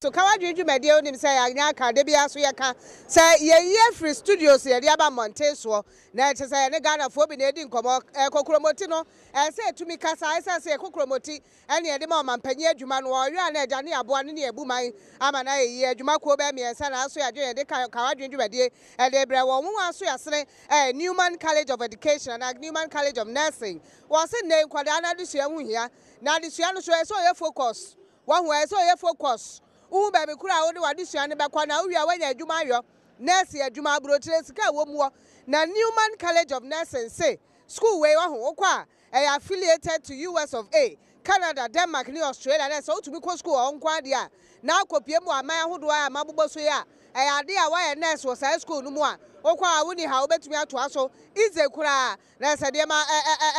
So ka w'adwene dwumadie wonim sɛ yɛanyɛ aka da biara so yɛka sɛ yɛyi afiri studios yɛde aba mmɔnten soɔ na ɛkyɛ sɛ yɛne Ghanafoɔ bi na ɛdi nkɔmmɔ kokromoti no ɛsɛ sɛ ɛtumi kasa ɛsiane sɛ yɛ kokromoti ɛne yɛde ma ɔmampanyin adwuma no ɔyɔ a na agya ne aboa no ne yɛbu man ama no ayɛ yie adwuma kuo bɛyɛ mmiɛnsa na aso yɛadwene yɛde ka ka w'adwene dwumadie ɛde brɛ wɔn wɔn aso yɛasene ɛɛ Newman College of Education anaa Newman College of Nursing wɔn se nnɛ nkwadaa no adesua ho hia na adesua no so ɛsɛ ɔyɛ focus Wahu, ɛyɛ sɛ ɔyɛ focus. Wohu baabi koro a wode w'adesua no bɛkɔ na wowie a woanya adwuma ayɔ, nurse adwuma, aburokyire, sika a ɛwɔ mu hɔ. Na Newman College of Nursing se sukuu wei, wahu, wokɔ a, ɛyɛ affiliated to US of A, Canada, Denmark ne Australia, na sɛ wotumi kɔ sukuu wɔ hɔ nko ara deɛ a, na akɔpue mu wɔ aman ahodoɔ a mabobɔ so yi a, ɛyɛ adeɛ a woayɛ nurse wɔ saa sukuu no mu a, wokɔ a wonni haw, wobɛtumi atoa so easy koraa. Na sɛ nneɛma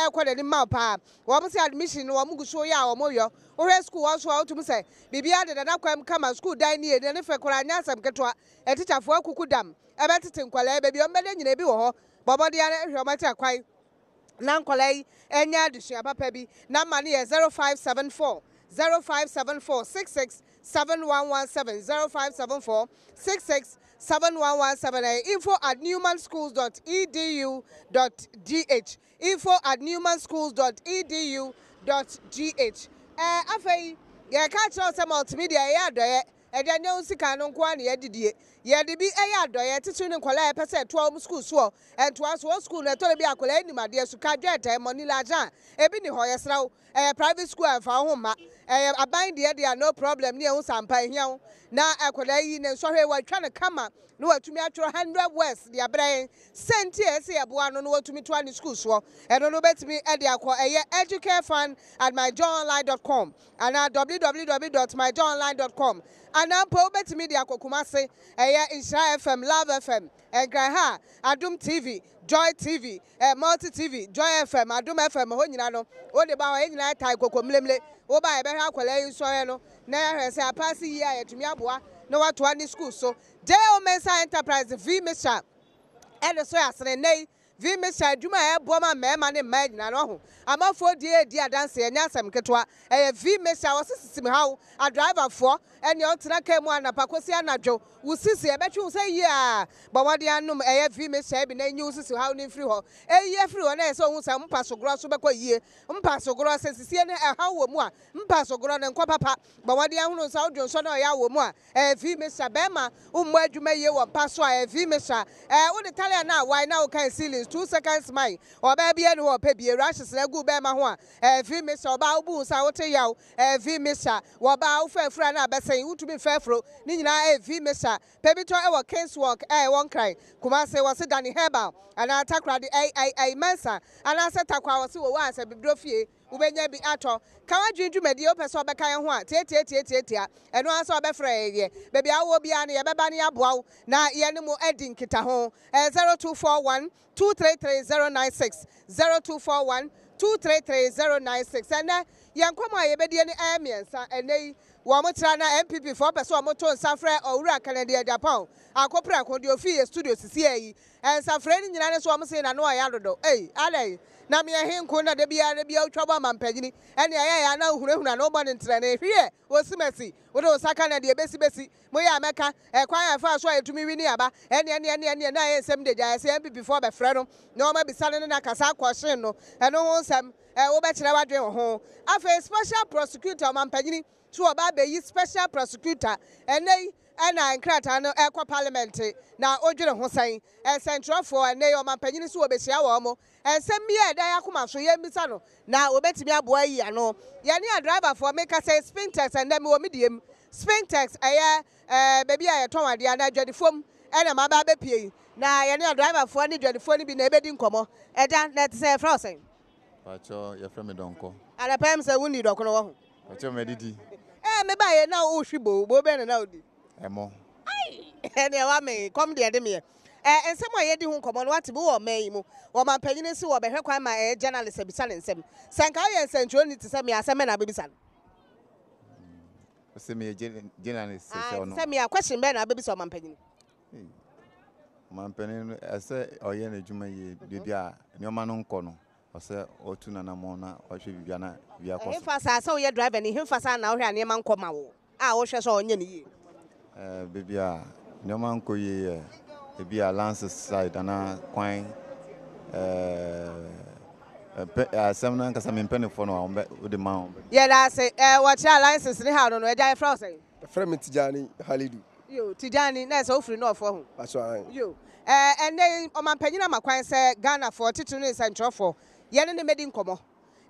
ɛrekɔ n'anim ma wo paa. Wɔn se admission no wɔn gu so yɛ a wɔn yɔ. Wohwɛ sukuu hɔ nso a wotumi sɛ biribiara deda n'akwan mu kama. Sukuu dan nie na ne fɛ koraa nyɛ asɛm ketewa. Atikyafoɔ akuku dam ɛbɛtete nkwadaa yi. Baabi a wɔn bɛda nyinaa ebi wɔ hɔ. Bɔ mmɔden ara hwɛ wɔn akyiri akwan na nkwadaa yi nyɛ adesua papa bi. Number no yɛ 0574 0574 66 7117 0574 66 7117 ɛyɛ info at newmanschools dot edu dot gh info at newmanschools dot edu dot gh ɛɛ afei yɛka kyerɛ wo sɛ multimedia ɛyɛ adɔeɛ ɛdeɛ nyɛ wo sika no nko ara na yɛdidie yɛde bi ɛyɛ adɔeɛ titiri ne nkwadaa a yɛpɛ sɛ ɛtoa wɔn sukuu soɔ ɛntoa so wɔn sukuu no ɛtɔ da bi akwadaa anim adeɛ suka dwɛɛtɛɛ mɔni lagyan ebi ni hɔ yɛsrɛ wo Ɛyɛ private school a mfa wo ho mma. Ɛyɛ aban deɛ deɛ a no problem ne yɛhu sɛ ampa ɛhia wo. Na akwadaa yi ne nsɔhwɛ yi watwa no kama na watumi atwerɛ 100 words de abrɛ yɛn. Sɛ nti a ɛsɛ yɛboa no na watumi toa ne school soɔ. Ɛno no wobɛtumi de akɔ ɛyɛ educarefund at myjoyonline dot com anaa www dot myjoyonline dot com anaa mpo wobɛtumi de akɔ Kumasi ɛyɛ Nhyira FM, Love FM, Nkran ha, Adom TV, Joy TV, eh, Multi TV, Joy FM, Adom FM, hɔ nyina no, wode ba hɔ, yɛn nyinaa tae koko mlemle. Woba a yɛbɛhwɛ akwadaa yi nsɔhwɛ no na yɛahwɛ sɛ apaase yie a yɛatumi aboa na watoa ne sukuu so. J.O. Mensah Enterprise V Mixture ɛde so yɛ asene nnɛ yi. V Mixture adwuma a ɛboa ma mmarima ne mmaa nyinaa no wahu. Amanfoɔ die redi adanseɛ, ɛnyɛ asɛm ketewa. Ɛyɛ V Mixture, wɔse sisim haw, adriverfoɔ, ɛnea ɔtena kaa mu anapa kɔsi anadwo, Wo sisi ɛbɛtwe wo sɛ yie a, bɔ mmɔden ara nom ɛyɛ vi mixture bi na nyi wo sisi haw no mfiri hɔ. Eyi afiri hɔ na ɛyɛ sɛ wohu sɛ mpa so gorɔ so bɛkɔ yie. Mpa so gorɔ, sɛ sisie no ɛhaw wɔ mu a, mpa so gorɔ no nkɔ papa. Bɔ mmɔden ara hunu sɛ wodwo nsɔ na ɔyaw wɔ mu a, ɛyɛ vi mixture. Bɛrima, wommɔ adwuma yie wɔ mpa so a, ɛyɛ vi mixture. Ɛɛ wode tale anaa wae na wokan ceilings, 2 seconds mine. Ɔbaa biara nni hɔ a ɔpɛ bie. Rashes na agu wo bɛrima ho a, ɛyɛ vi mixture. Ɔbaa wobu wo nsa a, wote yaw, ɛyɛ vi mixture. Wɔ ɔbaa a wofa afuru a na abɛsɛn, wontumi mfa afuro, ne nyinaa ɛyɛ V mixture. Pɛ bi tɔ ɛwɔ Kings Walk a ɛwɔ Nkran, Kumasi, wɔse Danny Herbal anaa Takoradi ɛy ɛy ɛy Mansa anaasɛ Tarkwa wɔse wɔ wɔ Asabibiduro fie wobɛnya bi atɔ. Ka w'adwene dwumadie wopɛ sɛ wobɛka yɛn ho a tiatiatiatiatia ɛno ara sɛ wobɛfrɛ yɛn deɛ baabi a wowɔ biara no yɛbɛba na yɛaboa wo na yɛne mo adi nkitaho. Ɛyɛ 0241 233 096 0241 233 096 Ɛnnɛ, yɛn nkɔmmɔ a yɛbɛdie no ɛyɛ mmiɛnsa. Ɛnnɛ yi, wɔn kyerɛ na NPP foɔ pɛ sɛ wɔn to nsa frɛ Owura Kennedy Agyapong Akoprako deɛ ofii yɛ studio sisiɛ yi. Nsafrɛ no nyinaa ne sɛ wɔn se n'ano ɔya dodo. Ei, adɛn? Na meɛ he nko na da biara da biara wotwa bɔ amampanyini ɛne ɛyɛ ya na wohunahuna no wobɔ no ntrɛnee. Hwiɛ! Osimasi, wode wo nsa ka na deɛ besi besi. Moyɛ a mɛka, ɛkwan a ɛfaa so a yɛtumi winii aba, ɛneɛ neɛ neɛ neɛ na ayɛ nsɛm de gyaeɛ sɛ NPP foɔ bɛfrɛ no na wɔn abisa no ne no akasa akɔhyen no, ɛno ho nsɛm ɛ, wobɛkyerɛ w'adwene wɔ ho. Afei special prosecutor, ɔmampanyini so ɔba abɛyi special prosecutor, ɛnnɛ yi ɛna nkrataa no ɛkɔ parliament na wodwene ho sɛn? Nsɛntwerɛfoɔ, ɛnnɛ yi ɔmampanyini so wɔbɛhyia wɔn, nsɛm bi a ɛda yɛn akoma so yɛmmisa no na wɔbɛtumi aboa ayi ano. Yɛne adriverfoɔ, mekasa yi Spintex ɛnnɛ mewɔ me deɛ mu, Spintex ɛyɛ ɛɛ baabi a yɛtɔn adeɛ anaa adwadifoɔ mu ɛna maba abɛpie yi, na yɛne adriverfoɔ ne dwadifoɔ no bi na ɛbɛdi nkɔmmɔ. Ɛda, na ɛte sɛ yɛfrɛ wo sɛn? Pakyɛ yɛfrɛ me Dɔnkɔ. Anapa yi sɛ wonni dɔkono wɔ ho? Pakyɛ madidi. Ɛɛ mebaeɛ na wohwe boo, boo bɛn na na wodi? Ɛmo. Ai! Ɛneɛ wamee, kɔm deɛ ɛde meɛ. Ɛɛ nsɛm a yɛdi ho nkɔmmɔ no wate bi wɔ ɔman yi mu. Ɔmanpanyin se wɔbɛhwɛ kwan ma ɛyɛ journalist abisa ne nsɛm. Sɛ nka woyɛ nsɛntwerɛni te sɛ me a, asɛm bɛn na wobɛbisa no? Sɛ meyɛ journalist te sɛ ɔno. Te sɛ me a, question bɛn na wobɛbisa ɔmanpanyin? Ɔmanpanyin no, ɛsɛ ɔyɛ n'adwuma yie. Baabi a nneɛma no nkɔ no, ɔsɛ ɔtu n'anammɔn na ɔhwɛ biribi na biribi akɔ so. Ɛhefa saa sɛ woyɛ driver ni, hefa saa na wohwɛ a nneɛma nkɔ ma wo a wohwɛ sɛ ɔnyɛ no yie? Eh, baabi a nneɛma nkɔ yie yɛ ebi a lances side anaa kwan eh, pɛ asɛm no ankasa me mpanyinfoɔ no a wɔn bɛ wode ma wɔn. Yɛda ase. Eh, wɔkyerɛ alliances ne haw no no, agya yɛfrɛ wo sɛn? Yɛfrɛ me Tijani Halidu. Yo, Tijani, na ɛsɛ wofiri Nɔɔfoɔ ho? Paso ahan. Yo, eh, ɛnnɛ yi ɔmanpanyin ama kwan sɛ Ghanafoɔ, titiriw ne nsɛnkyerɛwfoɔ, yɛne no mmɛdi nkɔmmɔ.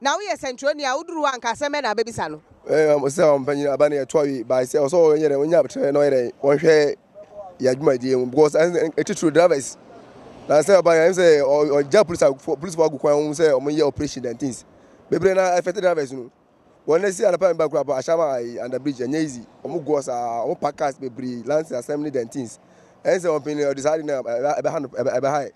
Na woyɛ sɛnkyerɛwni a, woduru hɔ a, anka asɛm bɛn na wobɛbisa no? Sɛ ɔmpanyin aba no yɛto awie by sɛ ɔsɛ ɔyɛ dɛ ɔnya abotire na ɔyɛ dɛ ɔnhwɛ yɛ adwumadie mu because ɛtitiriw drivers na sɛ ɔba yɛn sɛ ɔgya police police fo agu kwan ho sɛ ɔmo yɛ operation and things bebree na ɛfɛte drivers no wɔn na si anapa mba kura bɔ ahyɛma ayi under bridge ɛnyɛ easy ɔmo guɔ saa ɔmo park cars bebree lansi asɛm ne then things ɛn sɛ ɔmpanyin ɔde saa de na ɛbɛha no ɛbɛha yɛ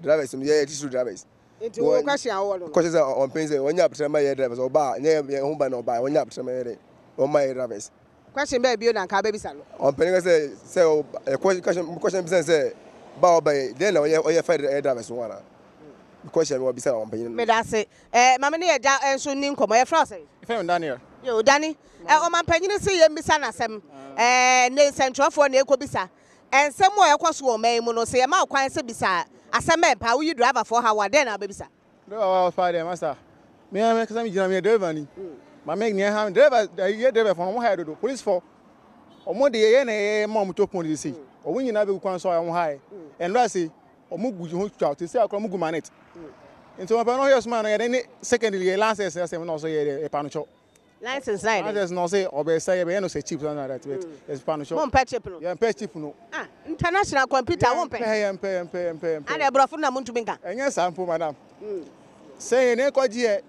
drivers no yɛ titiriw drivers. Nti wo question a wowɔ no no. Question sɛ ɔmpɛn sɛ wɔnyɛ abotire ma yɛ drivers ɔba a nyɛ yɛn ho ban na ɔba a wɔnyɛ abotire ma yɛ dɛ wɔn ma yɛ drivers. Question bɛɛ bio na nka abɛbisa no. Ɔmpɛn ka sɛ sɛ ɛ question question bisa sɛ ba a ɔba yɛ dɛn na ɔyɛ ɔyɛ fa yɛ drivers ho ana question wɔ bisa ɔmpɛn no. Medase. Eh, ma me ne agya nso nni nkɔmmɔ. Yɛfrɛ wo sɛn? Yɛfrɛ me Daniel. Yo, Dani. Eh, ɔmampanyini se yɛmmisa no asɛm. Eh, ne nsɛntwerɛfoɔ na ɛkɔbisa. Nsɛm a ɛkɔ so wɔ ɔman yi mu no, sɛ yɛma wo kwan sɛ bisa asɛm bɛn paa, woyi driverfoɔ haw a, dɛn na wobɛbisa? Driver haw paa deɛ masa, me ara m'ankasa me gyina meyɛ driver ni, ma me nea ɛha me driver yɛ driver fo no wɔn ha yɛ dodo, police fo wɔn de yɛ na yɛ ma wɔn to pon de sisi, wɔn nyinaa bɛgu kwan so a wɔn ha yɛ, ɛnura se wɔn gu ho twa te sɛ akora wɔn gu manet, nti wɔn pɛ no ɔyɛ soma no yɛ de ne secondly yɛ license asɛm na ɔsɔ yɛ de ɛpa no kyɛw. License na yɛ dɛ. License na ɔsɛ ɔbɛ sɛ yɛ bɛ yɛ no sɛ chip something like that but yɛ pa no sure. Mo mpɛ chip no. Yɛ mpɛ chip no. Ah international computer wo mpɛ. Yɛ mpɛ yɛ mpɛ yɛ mpɛ yɛ mpɛ. Adɛ brɔfo no na mo ntumi nka. Ɛnyɛ saa mpo madam. Sɛ yɛ na ɛkɔ gye yɛ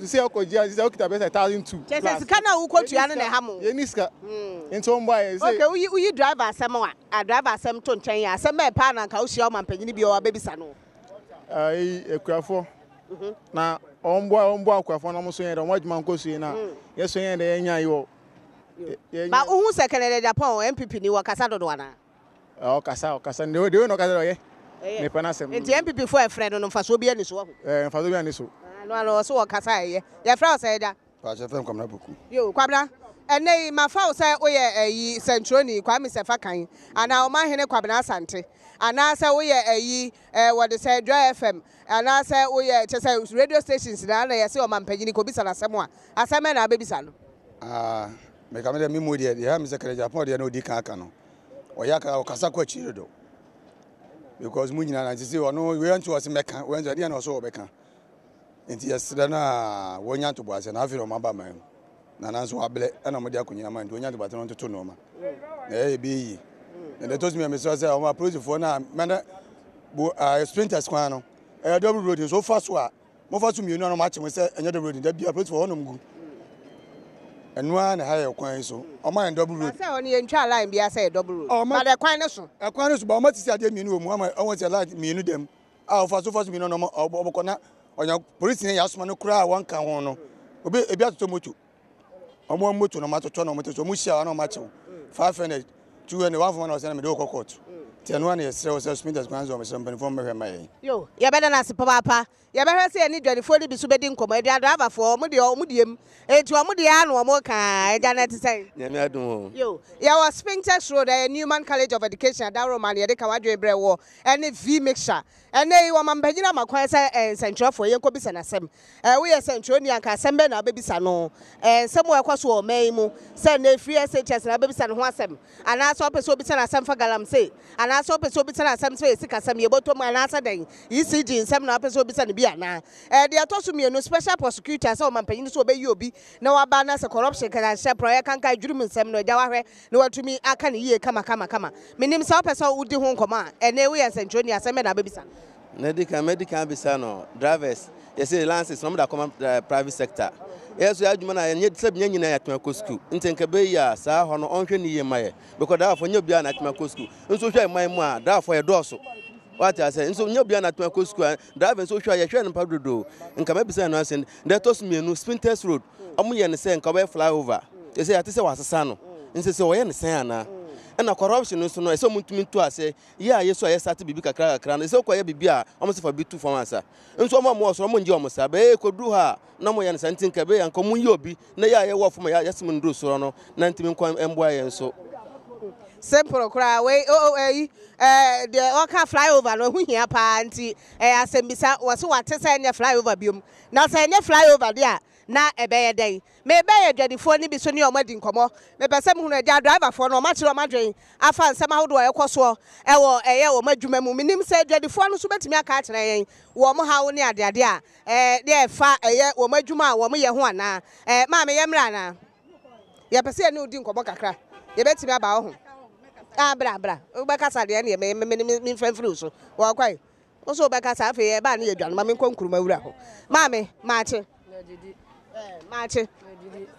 sɛ ɔkɔ gye a sɛ ɔkita bɛ sɛ 1002. Kyɛ sɛ sika na wokɔ tua no na ɛha mo. Yɛ ni sika. Nti wɔn bɔ ayɛ sɛ. Okay woyi woyi driver asɛm a a driver asɛm to nkyɛn a asɛm bɛn paa na nka wohyia ɔmampanyini bi a ɔbɛbisa no. Ayi akuafoɔ. Na wɔn boa akuafoɔ na wɔn so yɛn dɛ wɔn adwuma nkɔ so yie na yɛ so yɛn dɛ yɛn nya yi wɔ. Ba wohu sɛ Kennedy Agyapong NPP ni wɔkasa dodo anaa? Ɔkasa ɔkasa de de na ɔkasa de ɔyɛ. Mepɛ n'asɛm. Nti NPP foɔ ɛfrɛ no no mfasoɔ bi ani so wahu? Ɛɛ mfasoɔ bi ani so. Ano ano ɔso wɔkasa ɛyɛ. Yɛfrɛ wo sɛ agya? Pakyɛ fɛm Kwabena Poku. Yo, Kwabena, ɛnnɛ yi mafa wo sɛ woyɛ ayi sɛnkyerɛwni, Kwame Sɛfa Kan, anaa Ɔmanhene Kwabena Asante, anaasɛ woyɛ ayi eh, wɔde sɛ Joy FM, anaasɛ woyɛ kyɛ sɛ radio stations na na yɛse ɔmampanyini kɔbisa no asɛm a, asɛm bɛn na wobɛbisa no? Ah, meka me deɛ me mu deɛ, deɛ ɛha me sɛ Kennedy Agyapong deɛ na ɔdi kan aka no, ɔyɛ aka ɔkasa kɔ akyiri dodo. Because mu nyinaa na nti sɛ ɔno wei nso ɔse mɛka, wei nso ɛdeɛ na ɔso ɔbɛka. Nti yɛsrɛ no a wɔnya ntoboaseɛ na afei na wɔn aba man mu na nanso wabrɛ ɛna wɔde akonnwa ama nti wɔnya ntoboaseɛ na wɔntoto nneɛma na ɛyɛ ɛbɛyɛ yie na deɛ ɛtɔ so mmienu mesrɛ sɛ wɔn apolisifoɔ no a mɛnɛ bo ɛɛ sprinters kwan no ɛyɛ double road nso wofa so a mofa so mmienu a na wɔn akye mo sɛ ɛnyɛ double road da bi apolisifoɔ hɔnom gu ɛno ara na ɛha yɛ kwan yi so wɔn ayɛ double road. Sɛ hɔ no yɛntwa line biara sɛ yɛ double road but ɛkwan no so. Ɛkwan no so ba wɔn asisi adeɛ mmienu wɔ mu ama wɔn sɛ light mmienu dɛm. a ɔfa so fa so bi no na ɔbɛkɔ na ɔnya polisi ne yɛasoma no koraa a wɔnka ho no obi ebi atotɔ moto wɔn moto na wɔn atotɔ na wɔn te so wɔn hyia na wɔn akyew 500 200 wɔn afɔma na ɔsɛ na mede wokɔ court nti ɛno ana yɛsrɛ wɔ sɛ smithers kwan sɛ wɔn srɛ mpanimfoɔ mmɛhwɛ mma yɛn. Yo, yɛbɛda no ase papaapa. Yɛbɛhwɛ sɛ yɛne dwadifoɔ no bi nso bɛdi nkɔmmɔ. Agya driverfoɔ, wɔn deɛ wɔn deɛ mu. Enti wɔn deɛ ara na wɔn reka ara. Agya no ɛte sɛn? Nyame adom o. Yo, yɛwɔ Spintex Road, ɛyɛ Newman College of Education, Adaworoma na yɛde ka w'adwene brɛ woɔ. Ɛne V mixture. Ɛnnɛ yi, wɔma mpanyin ama kwan sɛ nsɛnkyerɛwfo yɛnkɔbisa no asɛm. Woyɛ sɛnkyerɛwni a, anka asɛm bɛn na wobɛbisa no? Nsɛm a ɛkɔ so wɔ ɔman yi mu, sɛ nnɛ free SHS na wobɛbisa no ho asɛm, anaasɛ wopɛ sɛ wobisa no asɛm fa galamsey, anaasɛ wopɛ sɛ wobisa no asɛm sɛ sikasɛm, yɛbɔtɔ mu anaasɛ dɛn, ECG nsɛm na wopɛ sɛ wobisa no bi anaa? Deɛ ɛtɔ so mmienu, special prosecutor, sɛ ɔmampanyin sɛ wɔbɛyi obi na waba na sɛ corruption, kɛnanhyɛ, porɔeɛ, kankan, dwirim nsɛm no, agya wahwɛ na watumi aka no yie kamakamakama. Menim sɛ wopɛ sɛ wodi ho nkɔmmɔ a, ɛnnɛ woyɛ nsɛnkyerɛwni a, asɛm bɛn na wobɛbisa no? Na edi kan, mɛdi kan abisa no, drivers, yɛse license no wɔde akɔma private sector. Yɛ nso yɛ adwuma no a, yɛnyɛ sɛ yɛn nyinaa yɛatumi akɔ sukuu. Nti nka ɛbɛyɛ yie a, saa hɔ no ɔnhwɛ no yie mma yɛ. Because driverfoɔ nyɛ obiara na atumi akɔ sukuu. Nso wohwɛ man mu a, driverfoɔ yɛdɔɔso. Wate aseɛ? Nso nyɛ obiara na atumi akɔ sukuu a, driver nso wohwɛ a, yɛhwɛ no mpa dodo. Nka mɛbisa no asɛm. Deɛ ɛtɔ so mmienu, Spintex Road, wɔyɛ no sɛ nka wɔbɛyɛ flyover. Ɛsɛ yɛate sɛ wɔasesa no. Nso sɛ wɔyɛ no sɛn anaa? Ɛna corruption no nso no, ɛsɛ wɔn ntumi nto ase. Yɛ a yɛ so a yɛ start biribi kakra kakra no, ɛsɛ wokɔyɛ biribi a wɔn sɛ fa bi to fam ansa. Nso wɔn a wɔwɔ soro wɔn ngye wɔn saa. Bɛyɛ kɔduru hɔ a na wɔyɛ no saa nti nka ɛbɛyɛ nka wɔn yi obi na yɛ a yɛwɔ fam a yɛasem nduru soro no na ntumi nkɔ mboa yɛn nso. Simple koraa wei o o ɛyi ɛɛ deɛ ɔka flyover no ɛho hia paa nti ɛyɛ asɛmbisa wɔse wate sɛ ɛnyɛ flyover biom na sɛ ɛnyɛ flyover deɛ a na ɛbɛyɛ dɛn? Mebɛn adwadifoɔ no bi so ne wɔn adi nkɔmmɔ. Mepɛ sɛ mehunu agya driverfoɔ no, wɔakyerɛ wɔn adwene afa nsɛm ahodoɔ a ɛkɔ soɔ wɔ ɛyɛ wɔn adwuma mu. Menim sɛ adwadifoɔ no nso bɛtumi aka akyerɛ yɛn wɔn haw ne adeade a ɛɛ ɛfa ɛyɛ wɔn adwuma a wɔyɛ ho anaa. Ɛɛ maame yɛmmra anaa? Yɛpɛ sɛ yɛne wo di nkɔmmɔ kakra. Yɛbɛtumi aba wo ho? Ah, bra, bra. Wobɛkasa deɛ ɛneɛ me, me, me, memfa mfiri wo so. Wɔkɔe. Wo nso wobɛkasa afei yɛba a ne yɛdwane ma menkɔ Nkrumah wura hɔ. Maame, maakye. Maakye.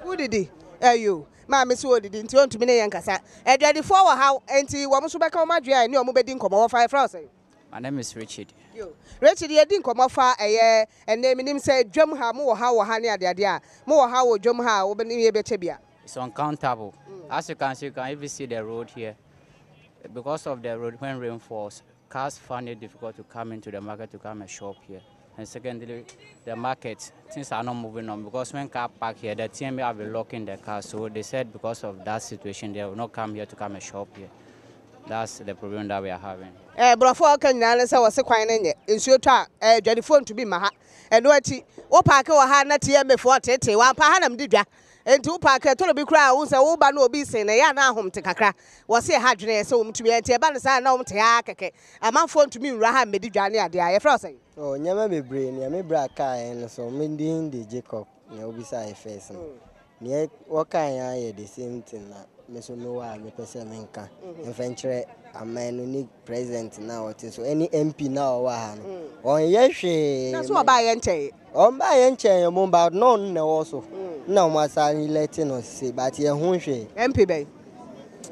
Wodidi? Ayo. Maame so wɔdidi nti ɔntumi ne yɛn nkasa. Adwadifoɔ wɔ ha nti wɔn nso bɛka wɔn adwene a ɛne wɔn bɛdi nkɔmmɔ. Wɔfa yɛfrɛ wo sɛn? My name is Richard. Yo. Richard, yɛdi nkɔmmɔ fa ɛyɛ ɛnɛ menim sɛ dwam ha mowɔ ha wɔ ha ne adeadeɛ a mowɔ ha wɔ dwam ha a wobɛne yɛbɛkyɛ bi a. It's uncountable. As you can see, you can even see the road here. Because of the road, when rain falls, cars find it difficult to come into the market to come and shop here. And secondly, the market, things are not moving on because when car park here, the TMA have been locking the car. So they said because of that situation, they will not come here to come and shop here. That's the problem that we are having. Eh, borɔfo a ɔka nyinaa ne sɛ wɔse kwan no nyɛ, nsuo tɔ a, eh, adwadifoɔ ntumi mma ha. Ɛno akyi, wo paake wɔ ha na TMA foɔ teetee wo, ampa ha na medi dwa. Enti wo paake, ɛtɔ da bi koraa a wohu sɛ woba na obi resen no, ɛyɛ a na ahom te kakra. Wɔse ɛha adwene sɛ wɔtumi yɛ, nti ɛba no saa a na wɔte ha ara kɛkɛ. Amanfoɔ ntumi nwura ha mmɛdi dwa ne adeɛ a. Yɛfrɛ wo sɛn? Oh, nneɛma bebree, nea me bra kaeɛ no so, me din de Jacob, nea wobisaeɛ first no. Nea wɔkaeɛ ara yɛ the same thing na me nso mewɔ a mepɛ sɛ menka mfa nkyerɛ aman no ne president no a ɔte so ɛne MP no a ɔwɔ ha no. Ɔnyɛ hwee. Na so ɔbaeɛ nkyɛe? Ɔmbaeɛ nkyɛe mo but na ɔno na ɛwɔ so. Na wɔn asan elect no sese but yɛho hwee. MP bɛn?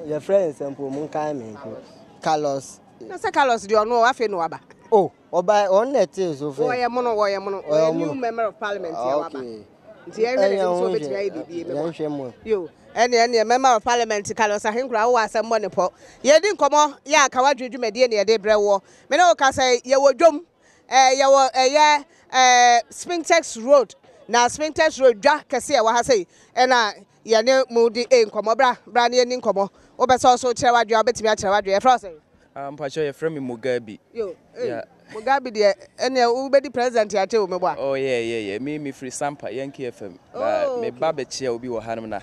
Yɛfrɛ no sɛ mpo monkae me mpo. Carlos. Na sɛ Carlos deɛ ɔno afei na waba. Oh, ɔbae ɔno na ɛtee so fɛ. Wɔyɛ mono wɔyɛ mono ɔyɛ new member of parliament yɛ waba. Nti yɛnhwɛ n'anim sɛ ɔbɛtumi ayɛ biribi meboa. Yo, ɛneɛ ɛneɛ Member of Parliament Carlos Ahenkura wowɔ asɛm bɔ ne pɔ. Yɛredi nkɔmmɔ yɛ a Kawadwene dwumadie na yɛde brɛ woɔ. Me ne wo kasa yi, yɛwɔ dwom, ɛɛ yɛwɔ ɛyɛ ɛɛ Spintex Road, na Spintex Road dwa kɛse a ɛwɔ ha sei ɛna yɛne mo di nkɔmmɔ. Bra, bra na yɛnni nkɔmmɔ. Wopɛ sɛ ɔso kyerɛ w'adwene a, wobɛtumi akyerɛ w'adwene. Yɛfrɛ wo sɛn? Ah, mpakyɛw yɛfrɛ me Mugabe. Yo, ei, yeah. Mugabe deɛ, ɛneɛ wobɛdi president akyɛ o, meboa. Oh, yeah, yeah, yeah. Me, me firi Sampa, Yankee FM. Oh, okay. Me ba bɛkyia obi wɔ hanom na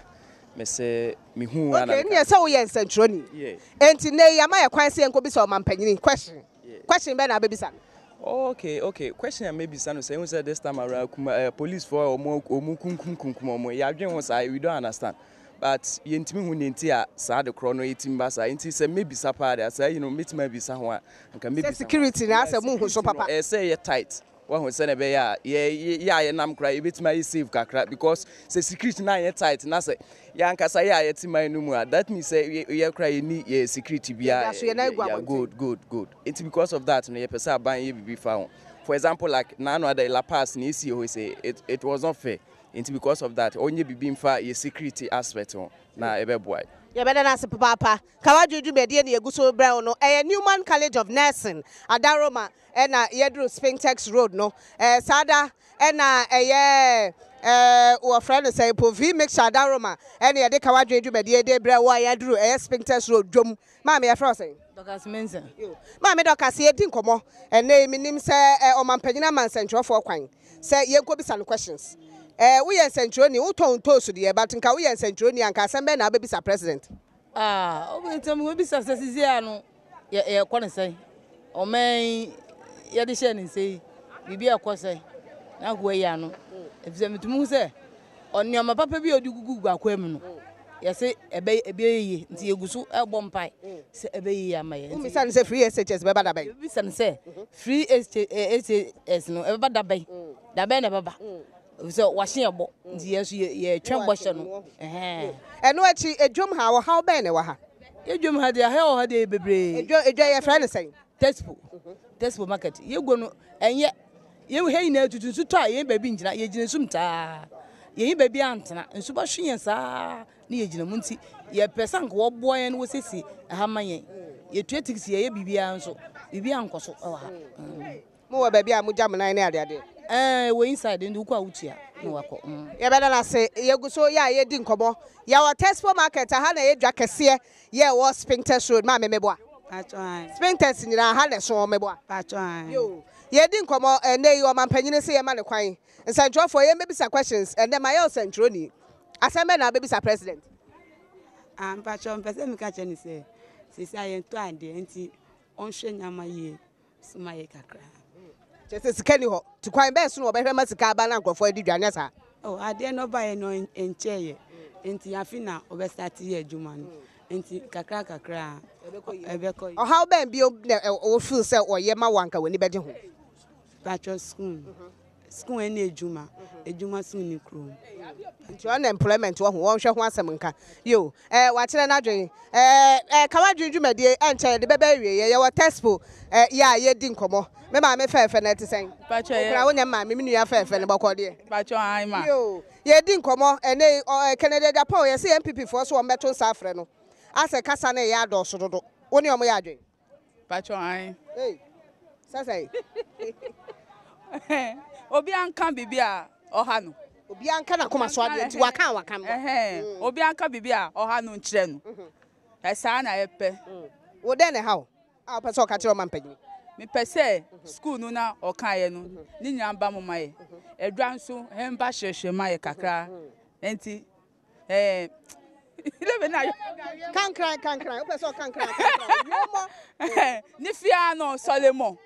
me se me hu ana. Okay, neɛ sɛ woyɛ nsɛnkyerɛni. Yeah. Enti nnɛ yi ama yɛ kwan sɛ yɛnkɔbisa ɔmampanyini question. Yeah. Question bɛn na wobɛbisa no? Oh, okay, okay. Question a mebisa no sɛ, ehu sɛ this time around kuma eh, police for ɔmo ɔmo kunkum kunkum ɔmo. Yɛadwen ho saa, we don't understand. But yɛntumi hu nea nti a saa ade korɔ no ɛtumi ba saa. Nti sɛ mɛbisa paa deɛ a, saa yi no mɛtumi abisa ho a, anka mɛbisa ho. Sɛ security no asɛ monhu so papa. Ɛyɛ sɛ ɛyɛ tight, wahu, sɛdeɛ ɛbɛyɛ a yɛ yɛ a yɛnam koraa yɛbɛtumi ayɛ safe kakra because sɛ security no anyɛ tight na sɛ yɛn ankasa yɛ a yɛte man no mu a, that means sɛ yɛ koraa yɛnni yɛ security biara. Yɛda so yɛn nan gu abɔnten. Good, good, good. Nti because of that no yɛpɛ sɛ aban yɛ biribi fa ho. For example like Naano Adai, La Paz, nea ɛsii hɔ yi sɛ it it was not fair. Nti because of that ɔnyɛ biribi mfa yɛ security aspect ho na ɛbɛboa yɛ. Yɛbɛda no ase papaapa. Kawadwo dwumadie na yɛgu so rebrɛ wo no. Ɛyɛ Newman College of Nursing, Adaroma ɛna yɛduru Spintex Road no. Ɛɛ saa da ɛna ɛyɛ ɛɛ wɔfrɛ no sɛn po V Mixture Adaroma ɛna yɛde Kawadwo dwumadie de brɛ wo a yɛaduru ɛyɛ Spintex Road dwom. Maame yɛfrɛ wo sɛn? Dorcas Mensah. Yo. Maame Dorcas yɛredi nkɔmmɔ ɛnnɛ yi menim sɛ ɔmanpanyin ama nsɛntwerɛfoɔ kwan sɛ yɛnkɔbisa no questions. Eh, woyɛ nsɛntwerɛni, wotɔn ntoosu deɛ but nka woyɛ nsɛntwerɛni a nka asɛm bɛn na wobɛbisa president? Ah, wobɛtumi wobisa sɛ sisi a no yɛ yɛkɔ ne sɛn? Ɔman yi yɛde hyɛ ne nsa yi, biribi a ɛkɔ sɛn? Na nka wayi ano. Efisɛ metumi hu sɛ nneɛma papa bi a ɔde gugu akwaa mu no, yɛse ɛbɛyɛ ɛbɛyɛ yie nti yɛgu so ɛbɔ mpae sɛ ɛbɛyɛ yie ama yɛn. Womisa no sɛ free SHS bɛba da bɛn? Yɛbisa no sɛ free SHS no ɛbɛba da bɛn? Da bɛn na ɛbɛba? Efisɛ wahye yɛn bɔ nti yɛn nso yɛtwɛn bɔhyɛ no. Ɛno akyi, edwom ha, ɔhaw bɛn na ɛwɔ ha? Edwom ha deɛ, ɔhaw wɔ ha deɛ bebree. Edwa edwa yɛfrɛ no sɛn? Tespo, Tespo market. Yɛguo no ɛnyɛ. Yɛn ha nyinaa tutu, nsu tɔ a yɛn baabi ngyina, yɛgyina nsu mu saa. Yɛnyi baabi antena, nsu bɛhwe yɛn saa ne yɛgyina mu nti yɛpɛ sɛ anka wɔboa yɛn na wɔsiesie ɛha ma yɛn. Yɛtua tikiti, yɛyɛ biribiara nso, biribiara nkɔ so wɔ ha. Mowɔ baabi a mogya mo nan ne adeade? Ɛɛ wɔ inside nti wokɔ a wotua na wakɔ. Mm. Yɛbɛda no ase. Yɛgu so yɛ a yɛredi nkɔmmɔ. Yɛwɔ Tespo Market, aha na ɛyɛ dwa kɛseɛ yɛ ɛwɔ Spintex Road. Maame meboa? Spintex nyinaa ha na ɛso meboa? Yoo. Yɛredi nkɔmmɔ ɛnnɛ yi ɔmampanyini se yɛma no kwan. Nsɛntwerɛfoɔ yɛmmɛbisa questions. Ɛnnɛ mayɛ ɔsɛntwerɛni. Asɛm bɛn na wobɛbisa President? Ah, mpakyɛw mpɛ sɛ meka kyerɛ no sɛ seesei a yɛntɔ adeɛ nti ɔnhwɛ nneɛma yie so ma yɛ kakra. Kyerɛ sɛ sika ni hɔ. Nti kwan bɛn so na wɔbɛhwɛ ma sika aba na nkurɔfoɔ adi dwa nyɛ saa? Oh, adeɛ no ɔbaeɛ no ɛnkyɛeɛ nti afe na ɔbɛstarte yɛ adwuma no nti kakra kakra ɛbɛkɔ yie. Ɔhaw bɛn bio na wo feel sɛ ɔyɛ ma wo anka w'ani bɛgye ho? Patrɔ sukuu Sukuu ɛne adwuma, adwuma so nni kurom. Nti unemployment wɔ ho, wɔnhwɛ ho asɛm nka. Yo, eh, wakyerɛ n'adwene. Eh, eh, ka w'adwene dwumadie, ɛnkyɛ yɛde bɛba awieɛ. Yɛwɔ Tespo, eh, yɛ a yɛdi nkɔmmɔ. Me maame fɛɛfɛ no ɛte sɛn? Pakyɛ yɛ. Okura wonyɛ maame, me nua fɛɛfɛ no bɔkɔ deɛ. Pakyɛ ae ma. Yo, yɛdi nkɔmmɔ ɛnɛ yi, ɔ, eh, Kennedy Agyapong, yɛse NPP foɔ so wɔn bɛto nsa afrɛ no. Asɛ kasa no ɛyɛ adɔɔso dodo. Wo ne wɔn yɛ adwene? Pacho ae. Ei, sɛ sɛn? Obi anka biribi a ɔha no. Obi anka n'akoma so adeɛ nti waka a waka mmoa. Ɛhɛn, obi anka biribi a ɔha no nkyerɛ no. Ɛsaa na yɛpɛ. Wo dɛn na ɛha wo a wopɛ sɛ ɔka kyerɛ ɔmampanin? Mepɛ sɛ sukuu no na ɔkaeɛ no ne nyinaa ba mu ma yɛ. Adwa nso ɛmba hyerɛhyerɛ ma yɛ kakra. Nti Ɛɛ lebe na. Kankran kankran wopɛ sɛ ɔkankran kankran wiemɔ. Ne fia no sɔlemɔ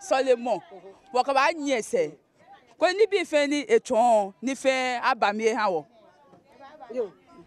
sɔlemɔ wɔkaba nyɛ sɛ ko ni bi fɛn ni etɔn ni fɛn abamie ha wɔ.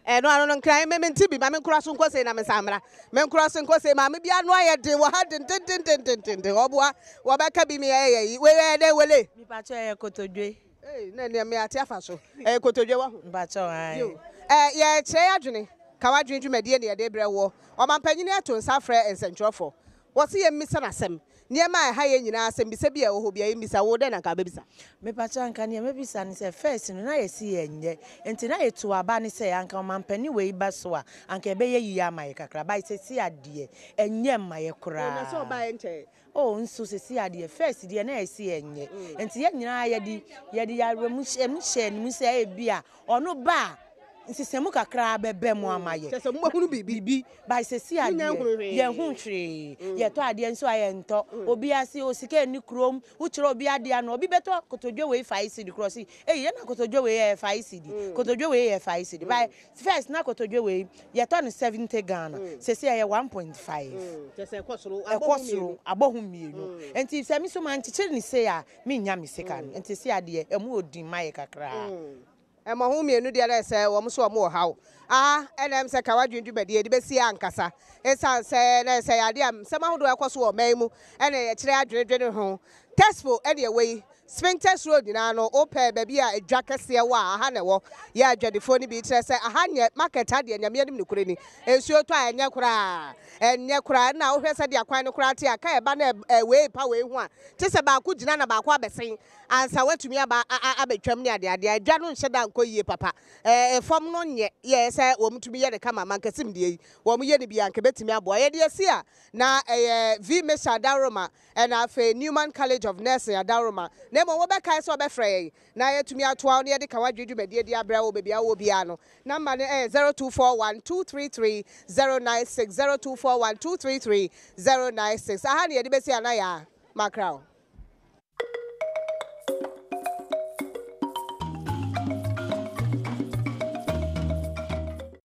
Ɛno ano no nkran me mente bi ma me nkora so nkɔ sei na me nsa mmra me nkora so nkɔ sei maame bi ano ayɛ den wɔ ha dendendendendenden ɔboa wɔbɛka bi me ɛyɛ yi wei ɛyɛ dɛn wele. Mipakyɛ ɛyɛ kotodwe. Ei na nea me ate afa so. Ɛyɛ kotodwe wahu. Mpakyɛw ae. Yo. Ɛ yɛkyerɛ yɛadwene, ka w'adwene dwumadie na yɛde rebrɛ woɔ. Ɔmampanyini ato nsa afrɛ nsɛntwerɛfoɔ. Wɔse yɛmmisa no asɛm. Nneɛma a ɛha yɛn nyinaa, asɛmmisa bi a ɛwɔ hɔ biara yɛmmisa. Wo dɛn na anka wobɛbisa? Mepakyɛw anka nea mɛbisa ne sɛ first no na yɛse yɛnyɛ nti na yɛtu aba ne sɛ anka ɔmampanin wei ba so a anka ɛbɛyɛ yie ama yɛ kakra but seesei adeɛ ɛnyɛ mma yɛ Oh na sɛ koraa. ɔbaeɛ nkyɛɛ. Oh nso sesei adeɛ first deɛ na ɛse ɛnyɛ nti yɛn nyinaa yɛde yɛde awerɛmuhyɛm hyɛɛ ne mu sɛ ebia ɔno ba a nsesamu kakra bɛba mu ama yɛ. Kyerɛ sɛ mobɛhunu biribi. Biribi but sesei Monya adeɛ nhunu hwee. yɛnhu hwee yɛtɔ adeɛ nso a yɛntɔ obiara se oh sika nni kurom wokyerɛ obi adeɛ ano obi bɛtɔ kotodwe wei five cedi koraa ɔse ei yɛn na kotodwe wei yɛ five cedi kotodwe wei yɛ five cedi but First na kotodwe wei yɛtɔ no 70 Ghana sesei ɛyɛ 1.5. Kyerɛ sɛ ɛkɔ soro ɛkɔ soro abɔ ho mmienu nti sɛ me nso mankyekyere no sei a mennya me sika no nti sei adeɛ ɛmu ɔdin ma yɛ kakraa. Mmɔho mmienu deɛ na ɛsɛ wɔn nso wɔn wɔ haw. Aha na ɛm sɛ ka w'adwene dwumadie yɛde bɛsi ankasa. Ɛsiane sɛ na ɛsɛ yɛ adeɛ a nsɛm ahodoɔ a ɛkɔ so wɔ ɔman yi mu na yɛkyerɛ adwene dwene ho. Tesfo ɛne ɛwɔ yi Spintex Road nyinaa no, wopɛ baabi a dwa kɛseɛ wɔ a, aha na ɛwɔ. Yɛ adwadifoɔ no bi kyerɛ sɛ aha nyɛ market ha deɛ, Nyame anim nokorɛ ni, nsuo tɔ a ɛnyɛ koraa, ɛnyɛ koraa. Ɛna wohwɛ sɛdeɛ kwan no koraa te a, kaa ɛba na wei repa wei ho a, kye sɛ baako gyina na baako abɛsen ansa watumi aba abɛtwam ne adeadeɛ. Dwa no nhyɛ da nkɔ yie papa. Fam no nyɛ yɛ sɛ wɔtumi yɛ no kama. Mankasim deɛ yi, wɔyɛ no bi a anka ɛbɛtumi aboa. Yɛde asi a, na ɛyɛ V. Mesa Dawuroma Ɛna afei Newman College of Nursing adaworoma, na mmom wobɛkae sɛ wɔbɛfrɛ yɛn na yɛatumi atoa wo na yɛde ka w'adwene dwumadie de abrɛ wo baabi a wowɔ biara no. Number no yɛ 0241 233 096, 0241 233 096. Aha na yɛde bɛsi anaa yaa? Makra wo.